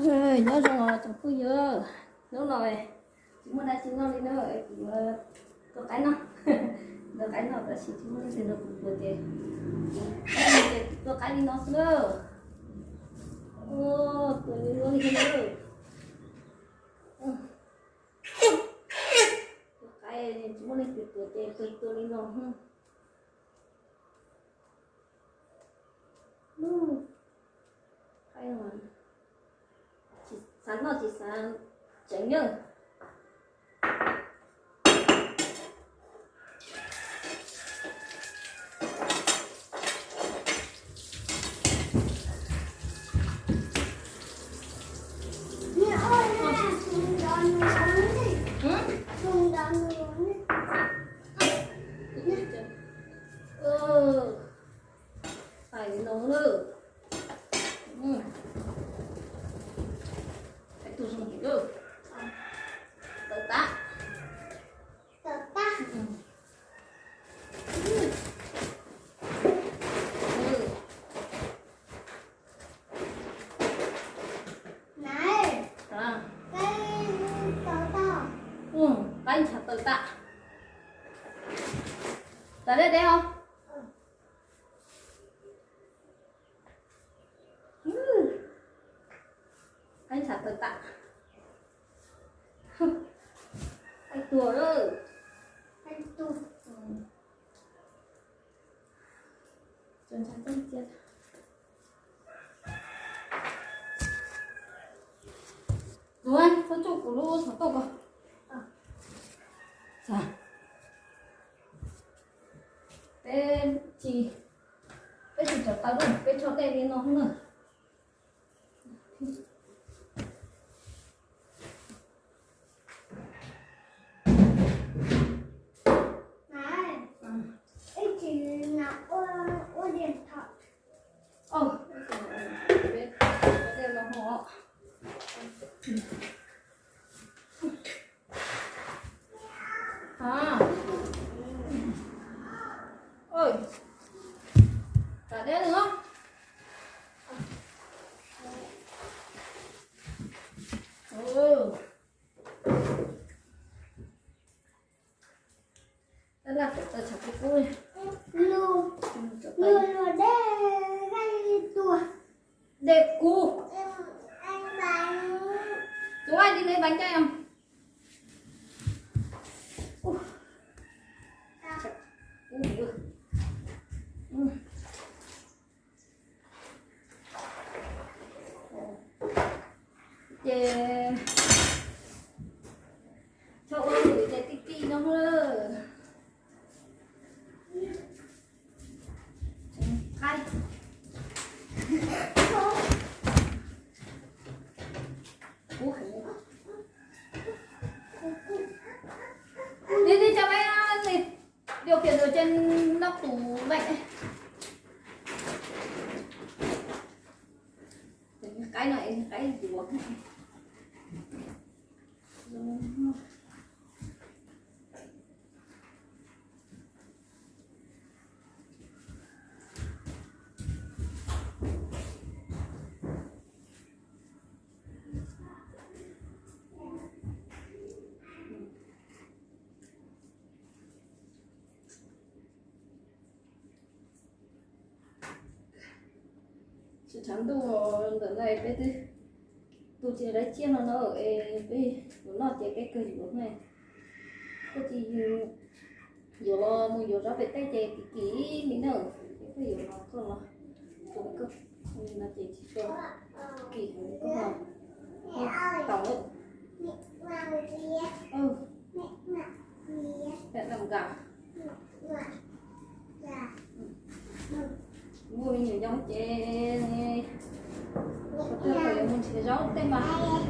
Nyob zoo os tsoom phooj ywg, hnub no tsis muaj dab tsi noj li na, kuv yuav tua qaib noj. Tua qaib noj tab sis tsis muaj leej twg nrog kuv tua ces kuv tua qaib li no xwb na. Tua li no li na. Tua qaib tsis muaj leej twg tua ces tua li no. Qaib no tsis xav noj tsis xav tseev na. Tais no na. Tais tus zoo heev. Tawm tab. Tawm tab. Qaib ntshav tawm tam. Tawm deb deb os. Qaib ntshav tawm tam. Qaib tuag lawm. Qaib tuag. Tsuas ntshav txob cia. Tuav, txhob tsuj kuv lub xov tooj ko. Peb tsis, peb tsis cov tau lawm, peb tsho dej li no na. Tam deb no. Tab laj tawm tau tshav kub kub li. Dej kub. Tus ai di le bánh chay không? Ces txhob ua lwm ces tij tij no. Qaib. Ni ni cho bé điều khiển ở trên nóc tủ lạnh. Qaib no es qaib yuav. Tsis tshav ntuj ntawm no peb twb tu tsis laiv tsiaj no no es peb yuav noj ces peb kawg yuav ne. Koj tsis yuav los mus yuav zaub pem teb ces kim kim li na, peb yuav los koj los tus koj no ces tsis tshua kim heev koj los tau. Peb dam nkas. Muaj me nyuam nyob ces kuv twb tau yuav mus nrhiav zaub tej mas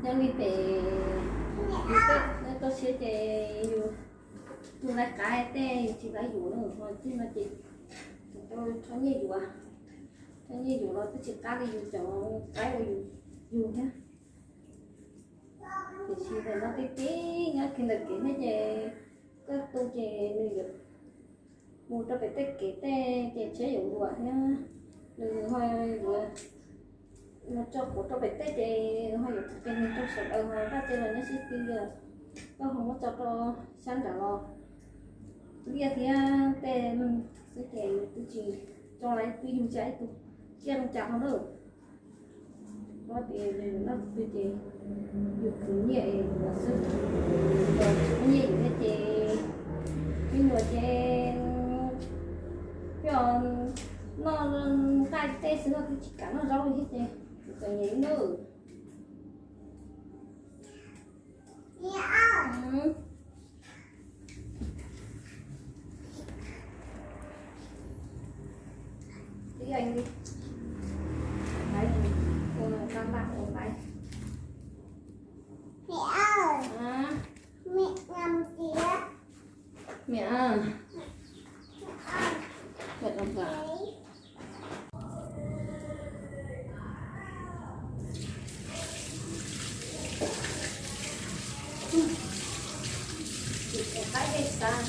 nyob li pem yus tej toj siab ces yus tus laiv qaib tej yus tsis laiv yuav na, ho tej no ces tau rho nyiaj yuav, rho nyiaj yuav los twb tsis qab li yus cov qaib uas yus yug thiab. Tiam sis ntawm no tib tib nyob kiag ntawm kev thiab ces koj tu ces nws yuav Mus rau pem tej kev tej ces tsheb yuav luam thiab, nws ho yuav mus tso quav rau pem tej ces ho yuav tsis pes neeg rau sawv daws ho Vaj Tswv los nyob sib tw li. Koj ho muab tso rau sab nrad los liaj thiab tej xwb ces yus twb tsis tso lawv twb yug ntsa ib tug liaj zoo cas ho lawm. Ua tias yus noj twg ces yus khwv nyiaj es yuav xwb, yus tsis muaj nyiaj yuav thiab ces ib nyuag ces coj noj nqaij tej xwb no twb tsis kam noj zaub li thiab ces txom nyem nawb. Mẹ ơi. Hả? Mẹ ơi. Mệt không ạ? Chị sẽ tắt cái sáng.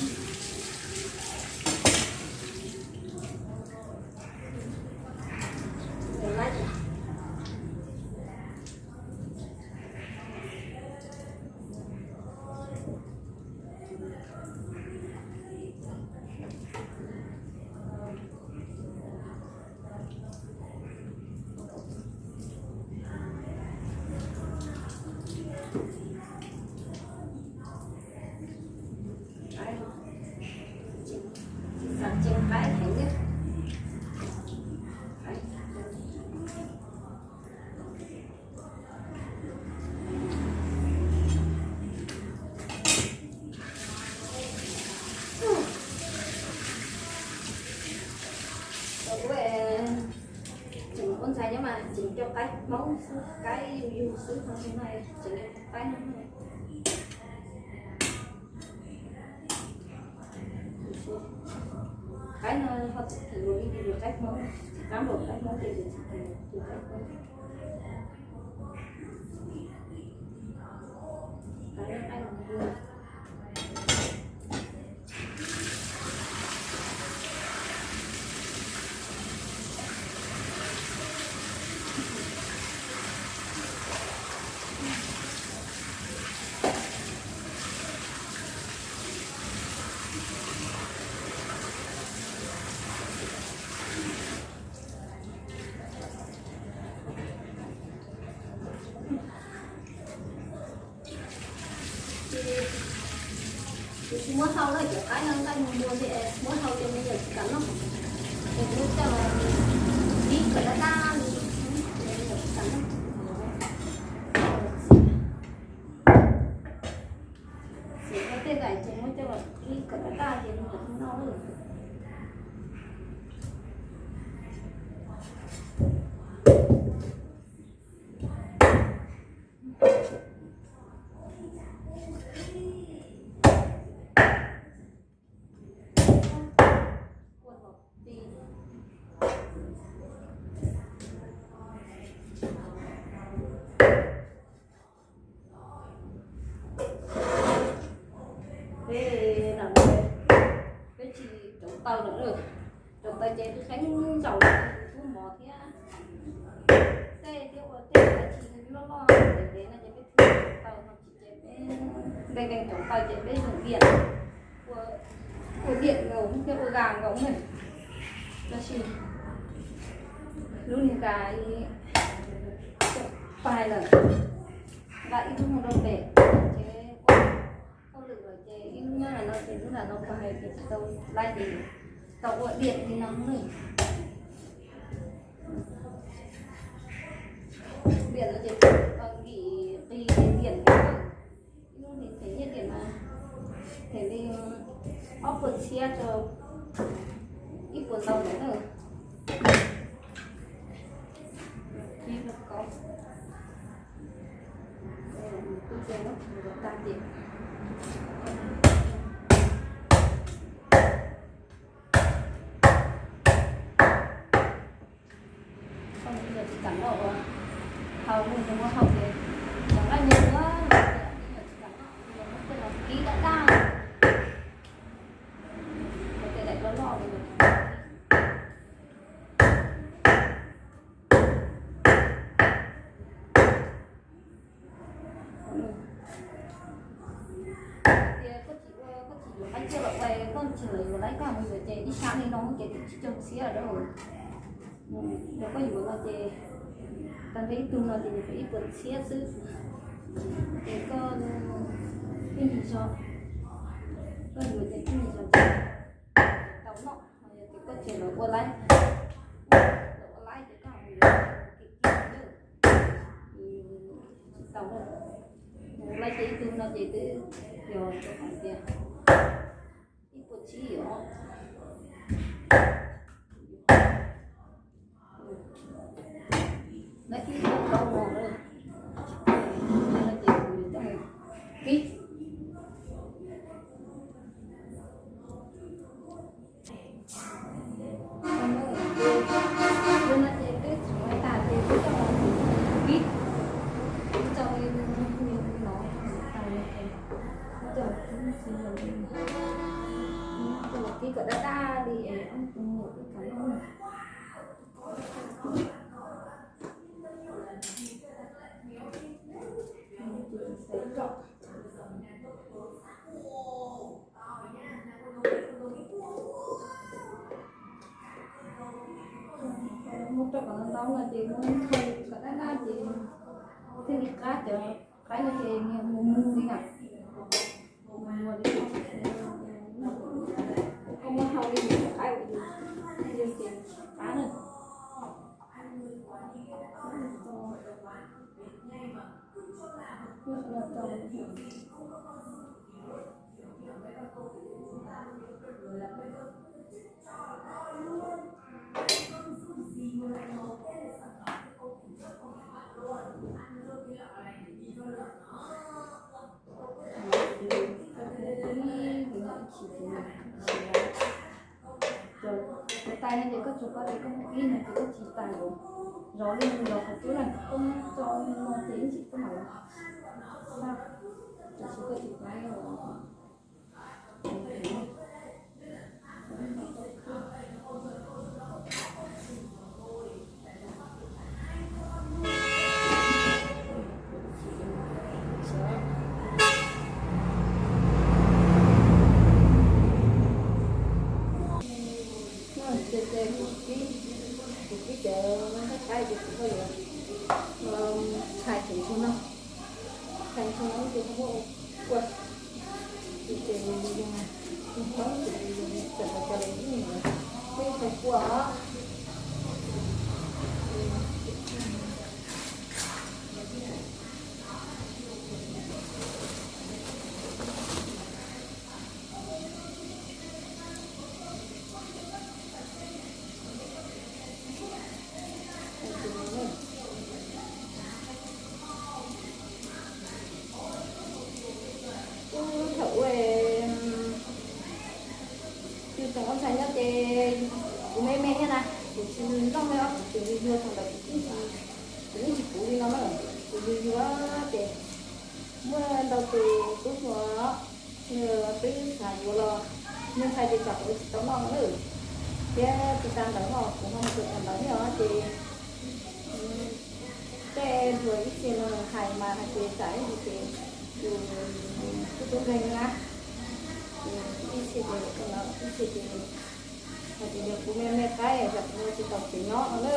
Tseem ua ntxhais nyob mas tseem coj qaib Hmoob xwb, qaib yug yug xwb, tseem qaib no. Qaib no ho txhob kis ua li yus qaib Hmoob, tsis qab npaum qaib Hmoob ces yus tsis kis tus qaib Hmoob. Qaib no qaib no. Ces tsis muab hau lawm, cov qaib no nqaij muag muag ces muab hau ces me nyuam tsis kam noj. Ces muab coj los kib kom daj daj li, me nyuam tsis kam noj. Txiav tej daim ces muab coj los kib kom daj daj ces me nyuam noj lawm. Peb no, peb tsis rauv taws lawm. Rauv taws ces twb kheev ntsaum kub mov thiab tej thiab ua tej dab tsi loj loj ntev ntev no ces peb thiaj rauv taws no. Ces peb nqee nqee rauv taws ces peb yeej diam, ua diam nkaus thiab ua gas nkaus ne. Tab sis lub niag gas pais lawm, nqa ib lub mus rau pem ces ua hauj lwm lawm ces ib lub nyob ntawm no ces lub ntawm no pais ces tsis tau laij ces tau ua diam li no ne. Diam no ces nkim qis ces diam, ib lub niag them nyiaj diam mas them li ob puas txhiab rau ib puas ntau ntawd na. Tsis kam noj ua, hau mus ces muab hau ces cov nqaij me ntawd, tsis kam noj, muab coj los kib daj daj. Ua tej daim loj loj Koj los ua koj tsis lawv yuav laib koj mus yuav ces ib sab li no ces twb tsib caug txhiab lawm. Yog koj yuav no ces tag nrho ib tug no ces nyuam qhuav ib puas txhiab xwb. Ces koj ib nyuag zog, koj yuav ces ib nyuag zog ces tau noj. Ho yog tias koj tsis lawv ua laib, lawv ua laib ces koj mus yuav kiag kiag lawm. Tsis tau lawm. Mus laib ces ib tug no ces twb yog rau hais tias ib puas tsib os. Lawv ib puas rau no lawm. No ces kuv yuav coj mus kib. Yog no ces twb tshuav tas ces twb coj mus kib. Twb tso li no tas ces twb coj mus kib xwb. Coj mus kib kom daj daj li es ob tug nyuam twb kam noj. Muab rau kom ntau ntau no ces muab khaws kom daj daj ces thiaj li qab, cov qaib no ces nyias mus mus li na. Mus mus li, koj muab hau li mus qaib ua yus, yus ces qab na. Cov tais no ces koj tsuas paub tias koj muab ib no ces koj tsis tas lawm, zov li mus zov qhov cub na, koj muab tso no ces ib ntsis koj mam li xa, tiam sis koj tsis paub. Ces kuv kib, kuv kib cov qaib ces kuv ho yuav txhais tseem tshuaj no, txhais tshuaj no ces ho muab ua, ces ces yog tus hmoob ces yog txawm tau cov lawv yeej, yeej txhais kua os. Kuv thaum ub yus tseem ua ntxhais nyob ces kuv me me thiab na, kuv tsis noj me os, kuv tseem yuag yuag thaum ntawd kuv yeej tsis, kuv yeej tsis puv li no na, kuv yuag yuag ces muaj ntau tus tub hluas nws twb xav yuav los, nws hais tias tsam kuv tsis tau noj na, thiab tsis tas ntawd no kuv ho mus kawm cov ntawd thiab os ces tej hluas ib txhia no hais mas hais tias tsam ib ntsis ces tus tub tub nkeeg na, ib txhia ces ib txhia ces hais tias yog kuv me me qaib tsam kuv tsis tau tsev nyob no na.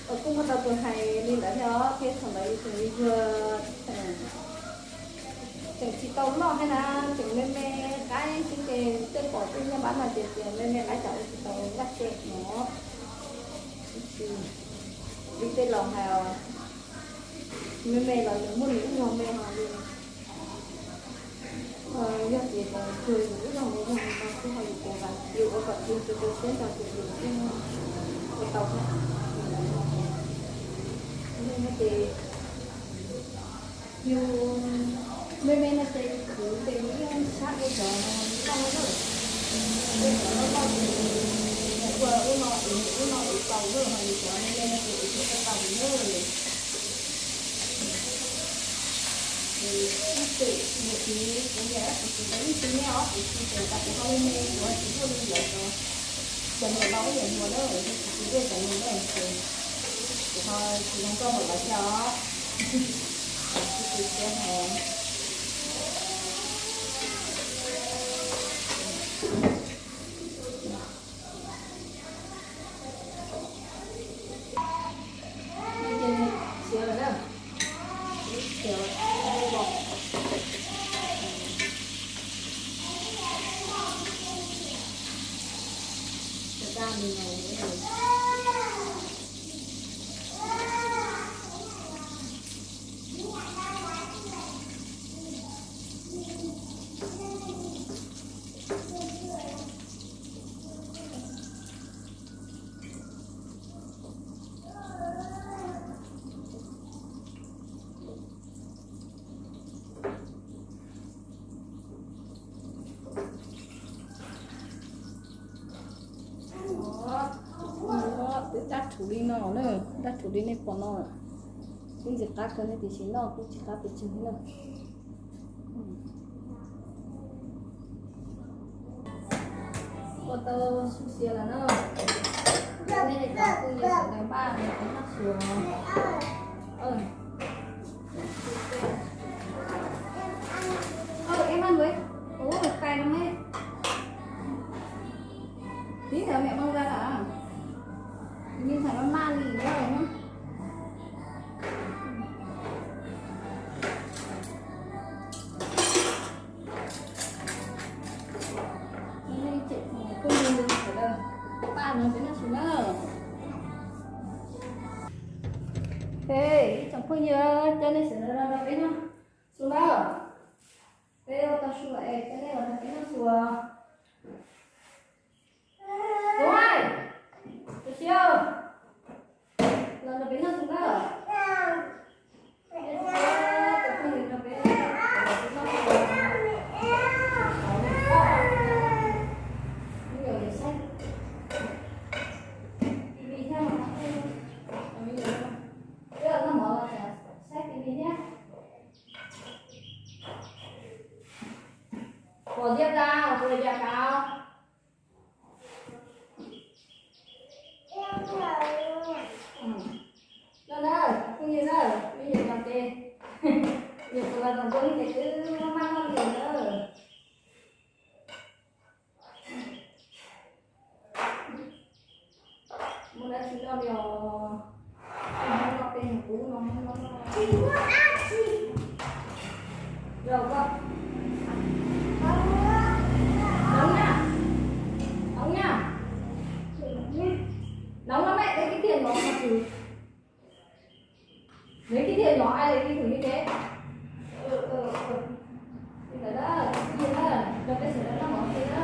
Kuj muaj tau tus hais li ntawd thiab os, thiab thaum ntawd yus tseem yuag yuag, tseem tsis tau loj thiab na, tseem me me qaib xwb ces tej pom tej nyiaj npab no ces tias me me qaib tsam ua tsis tau vaj tse no. Li tej laus hais os, me me los nws muaj nws ib zog me ho li. Yog tias yus ib zog me zog no xwb ho yus puas vas, yus ua kom tiag rau rau siab ntag ces yus thiaj ua tau thiab. Ces yus me me no ces yus khwv ces yus yeej sab dua cov loj loj na. Tej cov loj loj ces ua ub no ub no ub tau na, ho yus cov me me no ces yus thiaj ua tau na. Ces ib txwm niam txiv kuv niam kuv txiv lawv yeej tsis nyiaj os, tiam sis txawm tias kuv ho me me kuv ho tsis tuaj li lawv cov, cov niam laus ib yam hluas na, kuv tsis tuaj cov niam na ces kuv ho tsis zoo nkauj npaum lawv thiab os. Kuv tsis siab hais. Ruv li no na, daj ruv li nej pom no, kuj ntxim qab kawg ne, tiam sis noj kuj tsis qab pes tsawg na. Ua tau su xiav lawm na, nej cov phooj ywg sawv daws npaj noj su. Ê, maj ntuav, ua tais no me. Tí ntawd mẹ mang ra hả? Hình như thằng nó mang gì nữa rồi nhá. Hôm nay chị không đi được ở đâu. Ba nó với nó xuống đó. Ê, ib tsoom phooj ywg, coj nej sawv daws los nrog peb noj su na. Peb ua tau su lawm es coj nej los nrog peb noj su. Tuv, Tuv Siab, los nrog peb noj su na. Pom diab tas, ua li cas tas? Noj na, phooj ywg na, phooj ywg no ces, yog kuv los tom ntej ces twb maj maj noj li na. Muaj dab tsi noj li os? Noj peb noj kuv no. Nov na, nov na, nov na mẹ, nov kib thiaj nov no. Neb kib thiaj nov ai li thwm li thế. Li ntawd na, phooj ywg na, rau peb sawv daws noj mov ntej na.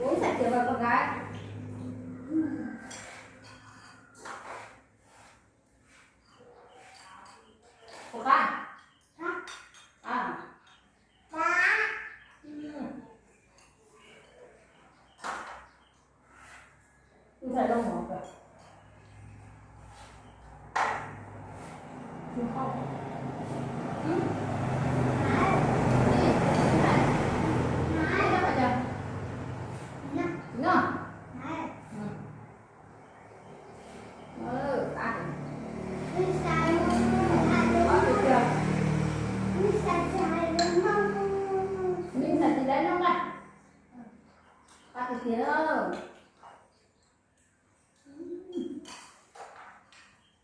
Uống sạch rửa vào con gái. Ua qab. Ua qab. Ua qab. Ua qab.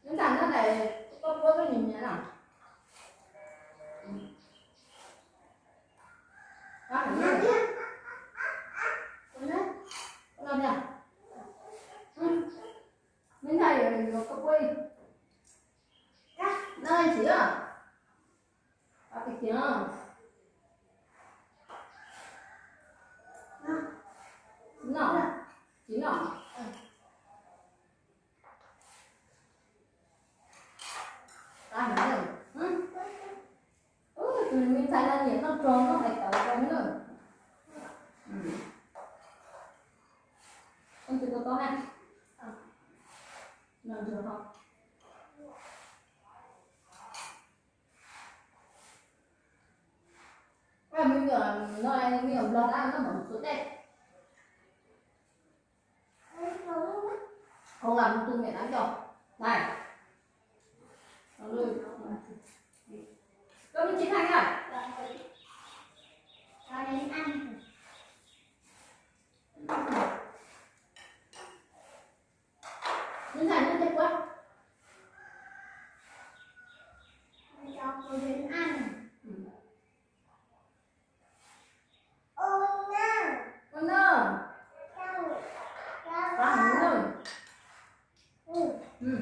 Neb ntsam nyob ntawm koj puab koj nyiam nyiam na. Neb ntsam yuav koj puab. Noj ntsis os. Noj, tsis noj. Tus me ntxhais no nyiam noj rog noj hais tawv rau na. Tus to to na. Noj rog ho. Ua me nyuam no, me nyuam nplog na, noj mov txhua dej. Không làm tung miệng lắm rồi. Này. Con Minh Chính Thành à? Minh Thành nó đẹp quá. Cho cô đến ăn. Ừ. Ôi no. Ôi no. Rau. Rau. Rau. Ừ. Ừ.